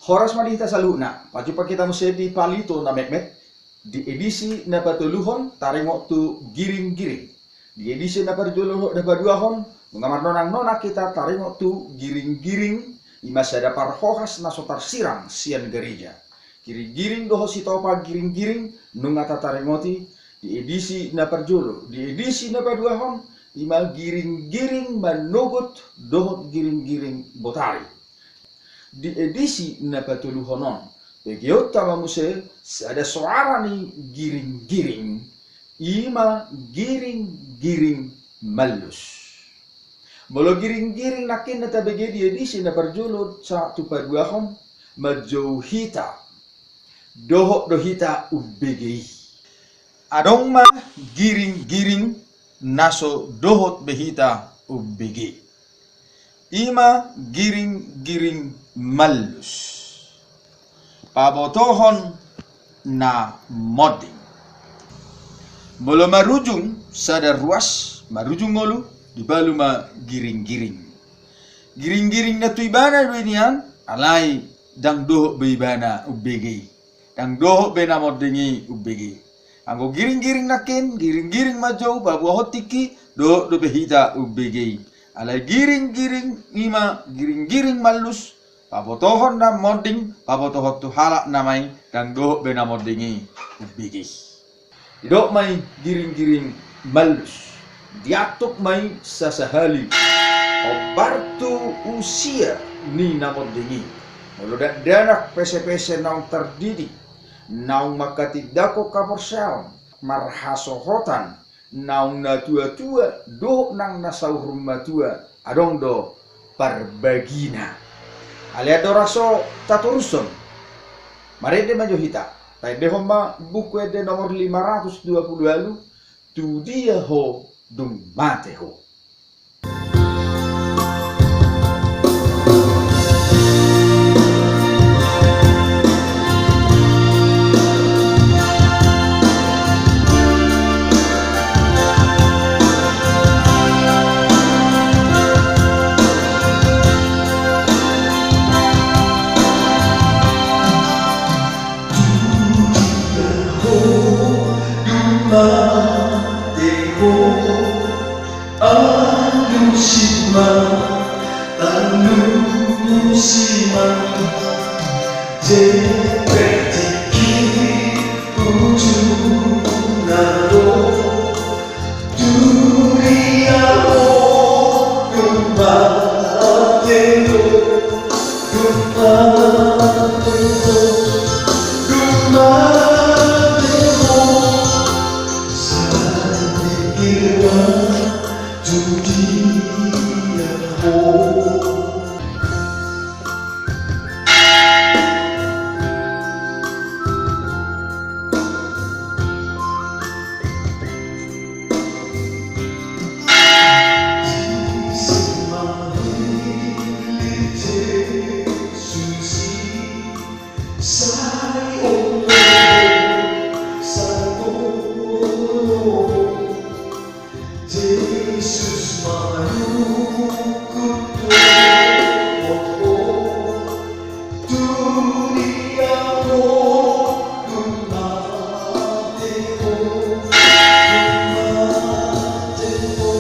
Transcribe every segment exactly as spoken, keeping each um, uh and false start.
Horas ma di hita saluhutna, pajumpang hita muse di Palito na metmet, di edisi na patoluhon taringot tu giring-giring. Di edisi na parjolo dohot na paduahon, nunga marnonang-nonang hita taringot tu giring-giring, i ma sada parhohas na so tarsirang sian gareja. Giring-giring dohot sitopa giring-giring, nunga tataringoti, di edisi na parjolo, di edisi na paduahon, i ma giring-giring manogot dohot giring-giring botari. Di edisi na patoluhon on, begeonta ma muse sada soara ni giring-giring, i ma giring-giring mallus. Molo giring-giring nangkin na tabege di edisi na parjolo sahat tu paduahon, manjou hita, dohot do hita umbege i. Adong ma giring-giring na so dohot be hita umbege. I ma giring-giring mallus. Pabotohon na monding. Molo marujung sada ruas, marujung ngolu, dipalu ma giring-giring. Giring-giring na tu ibana do i nian, alai ndang dohot be ibana umbege i. Ndang dohot be na monding i umbege. Anggo giring-giring nangkin, giring-giring manjou, paboahon tingki, dohot dope hita umbege i. Alai giring-giring i ma, giring-giring mallus, pabotohon na monding, pabotohon tu halak nama i, ndang dohot be na monding i umbege. Didok ma i giring-giring mallus. Diantuk ma i sasahali. Hombar tu usia ni na monding i. Molo dakdanak pese-pese naung tardidi, naung mangkatindangkon haporseaon, marhasohotan, naung natua-tua, dohot nang na saur matua, adong do parbagina. Alai andorang so tatorushon, marende ma jo hita. Taendehon ma Buku Ende nomor lima ratus dua puluh ualu, Tu dia ho dung mate ho. Alusi ma, alusi ma, jempek tingki ujungna do. Dunia ho, dung mate ho, dung mate ho, dung mate ho. Sai minggir ma tu dia ho. Jesus manungkun dohot ho, tu dia ho, dung mate ho, dung mate ho,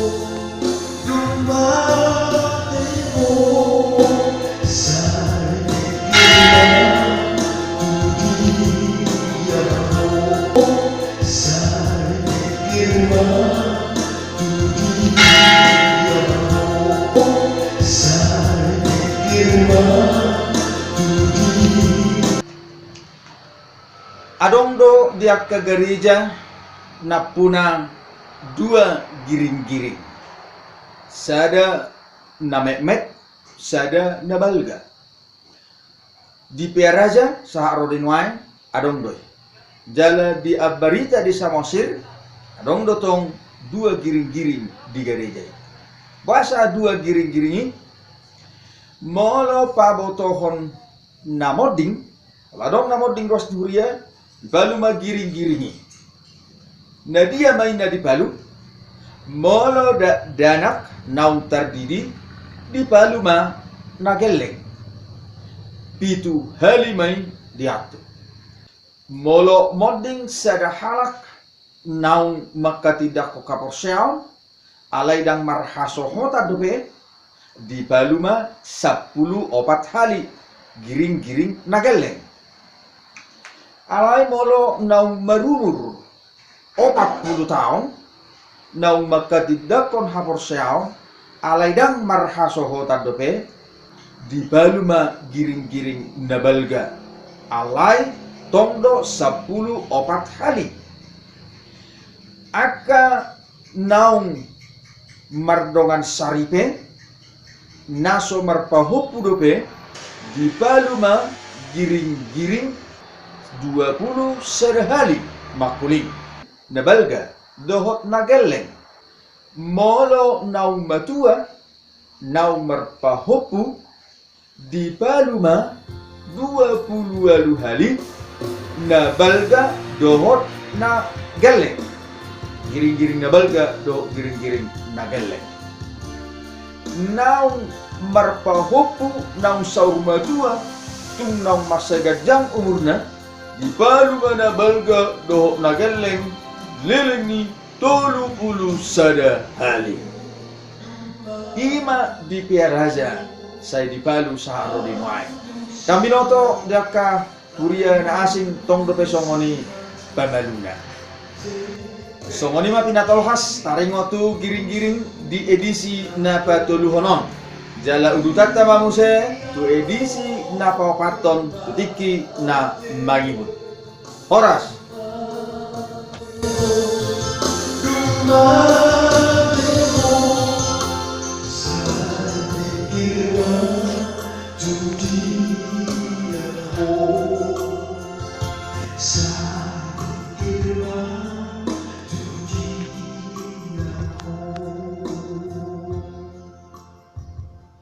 dung mate ho, sai minggir ma tu dia ho, sai minggir ma. Adong do di angka gareja nampuna dua giring-giring, sada na metmet, sada na balga. Di Pearaja sahat ro di nuaeng adong do i. Jala di Ambarita di Samosir adong do tong dua giring-giring di gareja i. Boasa dua giring-giring i? Molo pabotohon na monding, molo adong na monding ruas di huria, dipalu ma giring-giring i. Na dia ma i na dipalu? Molo dakdanak naung tardidi, dipalu ma na gelleng. pitu hali ma i diantuk. Molo monding sada halak naung manghatindanghon haporseaon, alai ndang marhasohotan dope, dipalu ma sampulu opat hali giring-giring na gelleng. Alai molo naung marumur opat pulu taon, naung manghatindanghon haporseaon, alai ndang marhasohotan dope, dipalu ma giring-giring na balga, alai tong do sampulu opat hali. Angka naung mardongan saripe, na so marpahompu dope, dipalu ma giring-giring dua pulu sada hali mangkuling, na balga dohot na gelleng. Molo naung matua, naung marpahompu, dipalu ma dua pulu ualu hali, na balga dohot na gelleng. Giring-giring na balga dohot giring-giring na gelleng. Naung marpahompu, naung saur matua, tung naung mansai ganjang umurna, dipalu ma na balga dohot na gelleng, leleng ni tolu pulu sada hali. I ma di Pea Raja sai dipalu sahat ro di nuaeng. Hami binoto di angka huria na asing, tong dope songon i pamaluna. Songon i ma pinatolhas taringot tu giring-giring di edisi na patoluhon on. Jala udutanta ma muse tu edisi na paopathon tu tingki na mangihut. Horas.